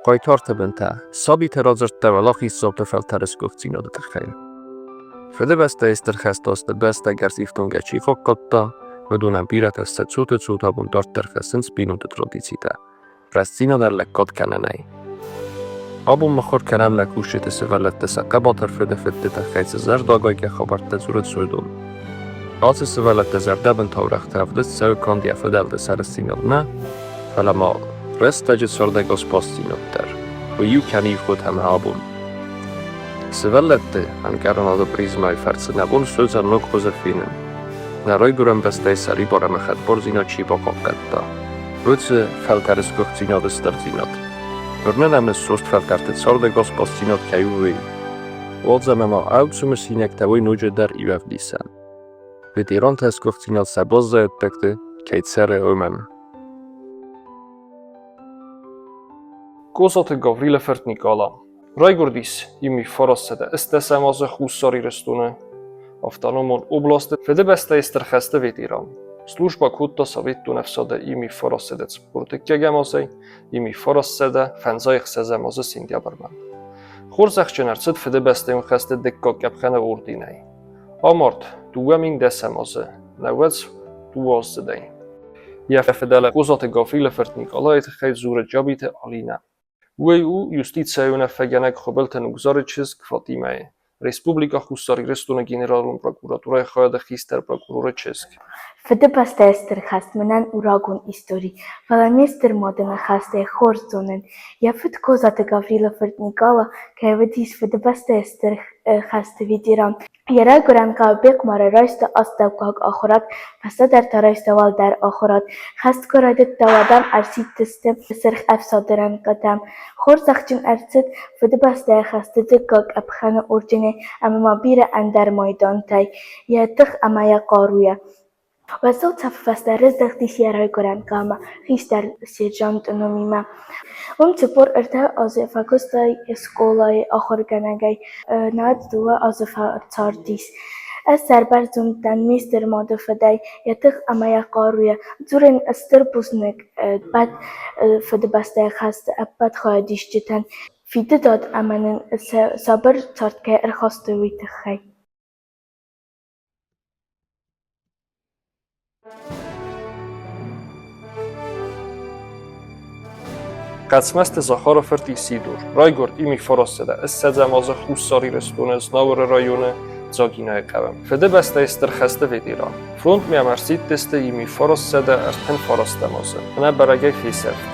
Хъайтарты бынтӕ. Сабиты радзырдта уӕлахиздзауты фӕлтӕры сгуыхтдзинады тыххӕй. Фыдыбӕстӕйы Стыр хӕсты азты бӕстӕ гӕрзифтонгӕй чи хъахъхъӕдта, уыдонӕн бирӕтӕ сӕ цоты цот абон дарддӕр хӕссынц бинонты традицитӕ, рӕстдзинадӕн лӕггад кӕнынӕй. Абон мыхуыр кӕнӕм нӕ кусджыты сывӕллӕтты сӕ хъӕбатыр фыдыфыдты тыххӕй цы зӕрдӕагайгӕ хабӕрттӕ дзурынц, уыдон. Ацы сывӕллӕтты зӕрдӕбын таурӕгъты ӕвдыст цӕуы канд йӕ фыдӕлты сӕрыстдзинад нӕ, фӕлӕ ма рӕстӕджы цардӕгас бастдзинад дӕр. Уый иу кӕны ивгъуыд ӕмӕ абон. Сывӕллӕтты ӕнкъарынады призмӕйы фӕрцы нӕ бон суыдзӕн ног хуызы фенын, нӕ райгуырӕн бӕстӕйы сӕрибар ӕмӕ хӕдбардзинад чи бахъахъхъӕдта, уыцы фӕлтӕры сгуыхтдзинады стырдзинад. Уырны нӕм ныссост фӕлтӕрты цардӕгас бастдзинад кӕй у, уый. Уадз ӕмӕ ма ацы мысинӕгтӕ уый ноджыдӕр иу ӕвдисӕн. Ветерантӕ сгуыхтдзинад сӕ баззайӕттӕгты кӕй цӕры, уымӕн. Козаты Гаврилы фырт Никъала райгуырдис 1910 азы Хуссар Ирыстоны автономон областы Фыдыбӕстӕйы Стыр хӕсты ветеран. Службӕ кодта Советтон ӕфсады 1941 азӕй 1956 азы сентябрмӕ. Хорзӕхджын ӕрцыд Фыдыбӕстӕйон хӕсты дыккаг къӕпхӕны орденӕй. Амард 2010 азы, 92-аздзыдӕй. Йӕ фыдӕлы Козаты Гафрилы фырт Никъалайы тыххӕй дзуры Джабиты Алинӕ. Уый у юстицӕйы уынаффӕгӕнӕг Хуыбылты Нугзары чызг Фатимӕйы, Республикӕ Хуссар Ирыстоны Генералон прокуратурӕйы хайады хистӕр прокуроры чызг. Фыдыбӕстӕйы Стыр хӕст мӕнӕн у рагон истори, фӕлӕ ме стыр мады ныхӕстӕй хорз зонын, йӕ фыд Козаты Гаврилы фырт Никъала кӕй уыдис Фыдыбӕстӕйы Стыр хӕсты ветеран. Йӕ райгуырӕн хъӕу Бехъмары райста астӕуккаг ахуырад, фӕстӕдӕр та райста уӕлдӕр ахуырад. Хӕст куы райдыдта, уӕд ӕм ӕрсидтысты Сырх Ӕфсады рӕнхъытӕм. Хорзӕхджын ӕрцыд Фыдыбӕстӕйы хӕсты дыккаг къӕпхӕны орденӕй ӕмӕ ма бирӕ ӕндӕр майдантӕй йӕ тых ӕмӕ йӕ хъаруйӕ. Уӕззау цӕфы фӕстӕ рыздӕхтис йӕ райгуырӕн хъӕумӕ хистӕр сержанты номимӕ. Уым 43 азы фӕкуыста скъолайы ахуыргӕнӕгӕй, над дыууӕ азы фӕцардис. Ӕз сӕрбӕрзонд дӕн ме стыр мады фыдӕй, йӕ тых ӕмӕ йӕ хъаруйӕ. Дзурын стыр бузныг ӕппӕт Фыдыбӕстӕйы хӕсты ӕппӕт хайадисджытӕн, фидыдад ӕмӕ нын сабыр цард кӕй ӕрхастой, уый тыххӕй. Хъӕцмӕзты Захары фырт Исидор райгуырд 1920 азы Хуссар Ирыстоны Знауыры районы Дзагинайы хъӕуы. Фыдыбӕстӕйы Стыр хӕсты ветеран. Фронтмӕ ӕм ӕрсидтысты 1939 азы. Ӕнӕбӕрӕгӕй фесӕфт.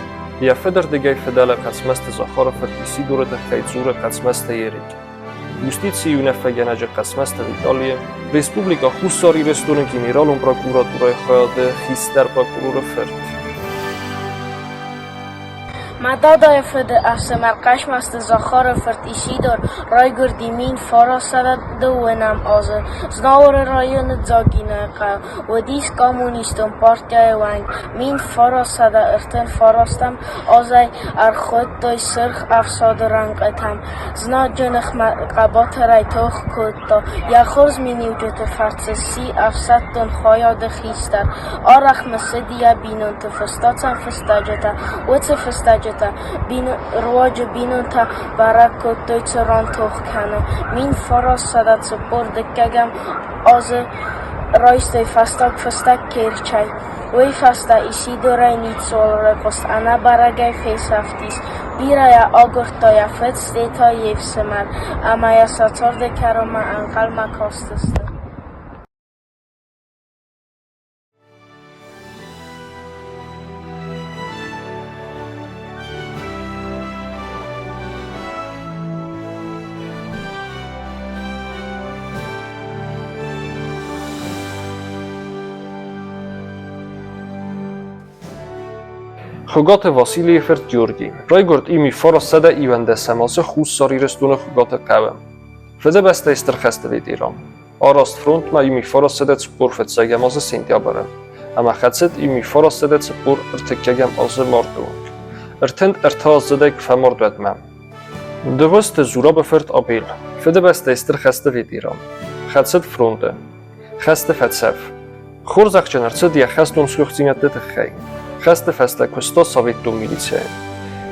Йӕ фыдырдыгӕй фыдӕлы Хъӕцмӕзты Захары фырт Исидоры тыххӕй дзуры Хъӕцмӕзты Ерик. Юстицийы уынаффӕгӕнӕджы Хъӕцмӕзты Виталийы, Республикӕ Хуссар Ирыстоны Генералон прокуратурӕйы хайады хистӕр прокуроры фырт. Мӕ дадайы фыды ӕфсымӕр Хъӕцмӕзты Захары фырт Исидор райгуырди 1909 азы Знауыры районы Дзагинайы хъӕуы. Уыдис Коммунистон партийы уӕнг. 1939 азӕй ӕрхуыдтой Сырх Ӕфсады рӕнхъытӕм. Знаджы ныхмӕ хъӕбатырӕй тох кодта. Йӕ хорз миниуджыты фӕрцы сси ӕфсӕддон хайады хистӕр. Арӕх мысыди йӕ бинонты фыста сӕм фыстӕджытӕ. Уыцы фыстӕджытӕ руаджы бинонтӕ бӕрӕг кодтой, цы ран тох кӕны. 1942 азы райстой фӕстаг фыстӕг Керчӕй. Уый фӕстӕ Исидорӕй ницыуал райхъуыст, ӕнӕбӕрӕгӕй фесӕфтис. Бирӕ йӕ агуырдта йӕ фыд Светӕ йе фсымӕр, ӕмӕ йӕ сӕ царды кӕронмӕ ӕнхъӕлмӕ кастысты. Хуыгаты Василийы фырт Георгий райгуырд 1911 азы Хуссар Ирыстоны Хуыгаты хъӕуы. Фыдыбӕстӕйы Стыр хӕсты ветеран. Араст фронтмӕ 1945 азы сентябры ӕмӕ хӕцыд 1943 азы марты онг. 33 аздзыдӕй куы фӕмард уӕдмӕ. Дыгъуызты Зурабы фырт Абел, Фыдыбӕстӕйы Стыр хӕсты ветеран. Хӕцыд фронты. Хӕсты фӕцӕф. Хорзӕхджын ӕрцыд йӕ хӕстон сгуыхтдзинӕдты тыххӕй. Хӕсты фӕстӕ куыста советтон милицӕйы.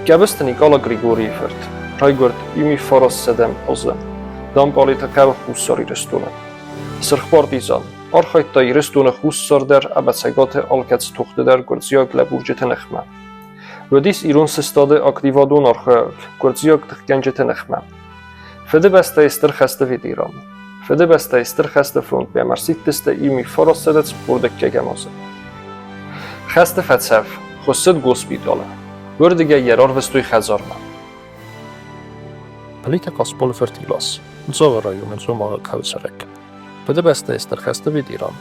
Къӕбысты Никъала Григорийы фырт райгуырд 1900 азы Дампъалеты хъӕуы Хуссар Ирыстоны. Сырх партизан архайдта Ирыстоны хуссар дӕр ӕмӕ цӕгаты алкӕцы тохты дӕр гуырдзиаг лӕбурджыты ныхмӕ. Уыдис ирон сыстады активадон архайӕг гуырдзиаг тыхгӕнджыты ныхмӕ. Фыдыбӕстӕйы Стыр хӕсты ветеран. Фыдыбӕстӕйы Стыр хӕсты фронтмӕ ӕрсидтысты 1942 азы. Хӕсты фӕцӕф, хуыссыд госпиталы. Уырдыгӕй йӕ рарвыстой хӕдзармӕ. Плиты Хъасболы фырт Илас, Дзауы районы Дзомагъы хъӕуы цӕрӕг. Фыдыбӕстӕйы Стыр хӕсты ветеран.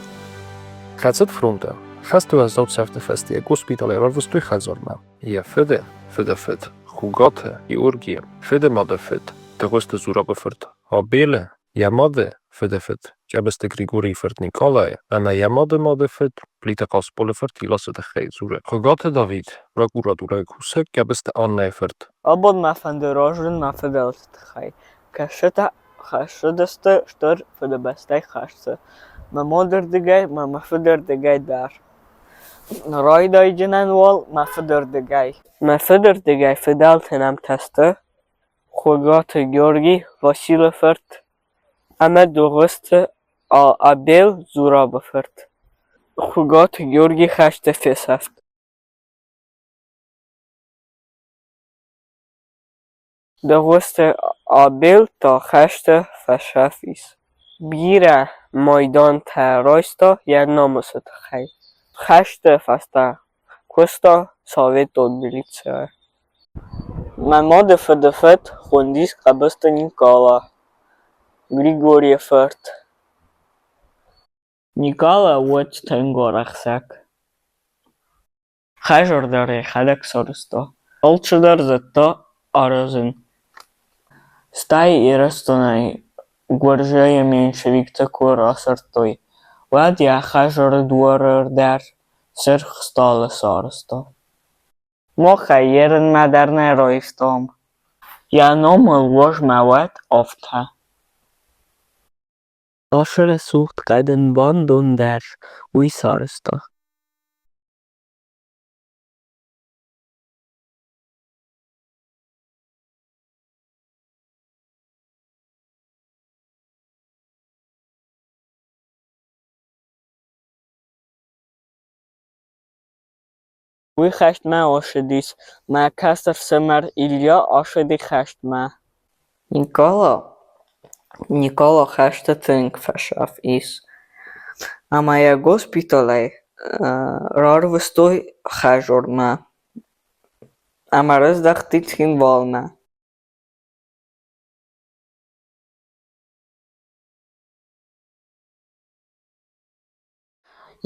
Хӕцыд фронты. Хӕсты уӕззау цӕфты фӕстейӕ госпиталӕй рарвыстой хӕдзармӕ. Йӕ фыды фыдыфыд Хугаты Георгийы фыды мады фыд Дыгъуызты Зурабы фырт Абелы, йӕ мады фыдыфыд Чъӕбысты Григорийы фырт Никъалайы ӕмӕ йӕ мады мады фыд Плиты Хъасболы фырт Иласы тыххӕй дзуры Хуыгаты Давид, прокуратурӕйы кусӕг Гӕбысты Аннӕйы фырт. Абон мӕ фӕнды радзурын мӕ фыдӕлты тыххӕй. Кӕсытӕ хӕссыдысты Стыр Фыдыбӕстӕйы хӕсты. Мӕ мадырдыгӕй ӕмӕ мӕ фыдырдыгӕй дӕр. Райдайджынӕн уал мӕ фыдырдыгӕй. Мӕ фыдырдыгӕй фыдӕлты нӕмттӕ сты Хуыгаты Георги Василы фырт ӕмӕ Дыгъуызты Абел Зурабы фырт. Хуыгаты Георги хӕсты фесӕфт. Дыгъуызты Абел та хӕсты фесӕфт. Бирӕ майдантӕ райста йӕ намысы тыххӕй. Хӕсты фӕстӕ куыста советон милицӕйы. Мӕ мады фыдыфыд хуындис Къӕбысты Никъала Григорийы фырт. Никъала уыд тынг арӕхсӕг. Хӕдзар дӕр йӕхӕдӕг сарӕзта, алцыдӕр зыдта аразын. Стӕй Ирыстонӕй гуырдзыйы меньшевиктӕ куы расырдтой, уӕд йӕ хӕдзары дуары дӕр сырх стъалы сарӕзта. Мах ӕй ерынмӕ дӕр нӕ раивтам. Йӕ ном ыл уазмӕ уӕд афтӕ. Ацы рӕсугъд хъӕдын бандон дӕр уый сарӕзта. Уый хӕстмӕ ацыдис, мӕ кӕстӕр ӕфсымӕр Илья ацыди хӕстмӕ. Никъала Никъала хӕсты тынг фӕцӕф ис ӕмӕ йӕ госпиталӕй рарвыстой хӕдзармӕ ӕмӕ рыздӕхти Цхинвалмӕ.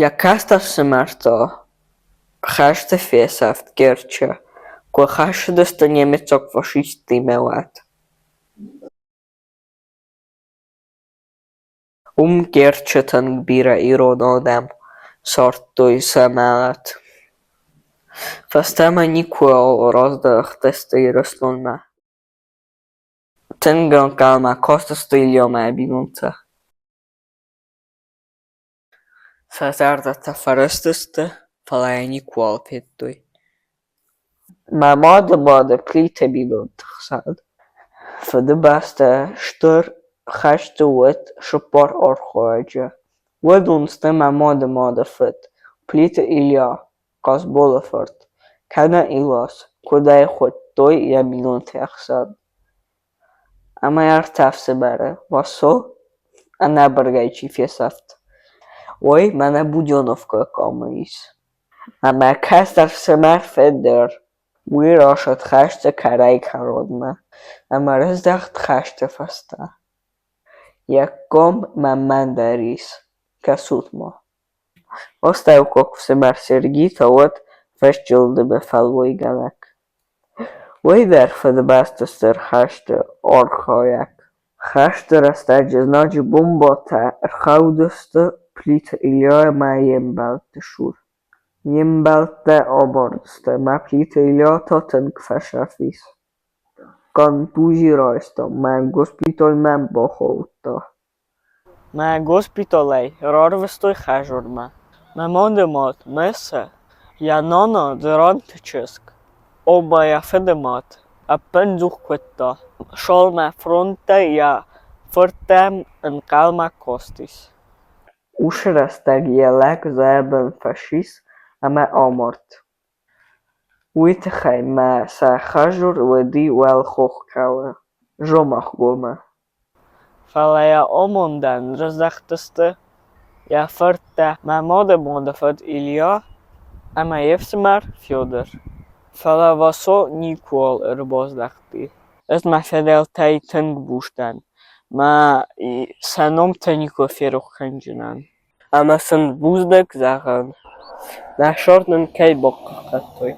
Йӕ кӕстӕр ӕфсымӕр та хӕсты фесӕфт Керчы, куы хӕцыдысты немыцаг фашисттимӕ, уӕд. Уым Керчы тынг бирӕ ирон адӕм ссардтой сӕ мӕлӕт. Фӕстӕмӕ никуыуал раздӕхтысты Ирыстонмӕ. Тынг ӕнхъӕлмӕ кастысты Ильямӕ бинонтӕ. Сӕ зӕрдӕтӕ фӕрыстысты, фӕлӕ йӕ никуыуал федтой. Мӕ мады мады Плиты бинонты хсӕн Фыдыбӕстӕйы Стыр хӕсты уыд цыппар архайӕджы. Уыдон сты мӕ мады мады фыд Плиты Илья Хъасболы фырт, кӕнӕ Илас, куыд ӕй хуыдтой йӕ бинонты ӕхсӕн. Ӕмӕ ӕртӕ ӕфсымӕры, Васо, ӕнӕбӕрӕгӕй чи фесӕфт, уый мӕнӕ Буденовкӕйы комы ис. Ӕмӕ кӕстӕр ӕфсымӕр Федыр, уый рацыд хӕсты кӕрӕй-кӕронмӕ ӕмӕ рыздӕхт хӕсты фӕстӕ. Йӕ ком мӕнмӕ дӕр ис, кӕсут-ма. Астӕуккаг ӕфсымӕр Серги та уыд фӕсчъылдымы фӕллойгӕнӕг. Уый дӕр Фыдыбӕсты Стыр хӕсты архайӕг. Хӕсты рӕстӕджы знаджы бомбӕтӕ ӕрхаудысты Плиты Илья ӕмӕ йе мбӕлтты цур. Йе мбӕлттӕ амардысты ӕмӕ Плиты Илья та тынг фӕцӕф ис. Контузи райста ӕмӕ госпиталмӕ бахаудта. Мӕ госпиталӕй рарвыстой хӕдзармӕ. Мӕ мады мад Мӕсӕ, йӕ нана Дзеранты чызг. Ома йӕ фыды мад ӕппынӕдзух куыдта, Шалмӕ фронтӕй йӕ фырттӕм ӕнхъӕлмӕ кастис. Уыцы рӕстӕг йӕ лӕг зӕйы бын фӕцис ӕмӕ амард. Уый тыххӕй ма сӕ хӕдзар уыди уӕлхох хъӕуы, Дзомагъгомы. Фӕлӕ йӕ амондӕн раздӕхтысты йӕ фырттӕ, мӕ мады мадыфыд Илья ӕмӕ йе фсымӕр Федыр. Фӕлӕ Васо никуыуал ӕрбаздӕхти. Ӕз мӕ фыдӕлтӕй тынг буз дӕн, мӕ сӕ ном та никуы ферох кӕндзынӕн. Ӕмӕ сын бузныг зӕгъын, нӕ цард нын кӕй бахъахъхъӕдтой.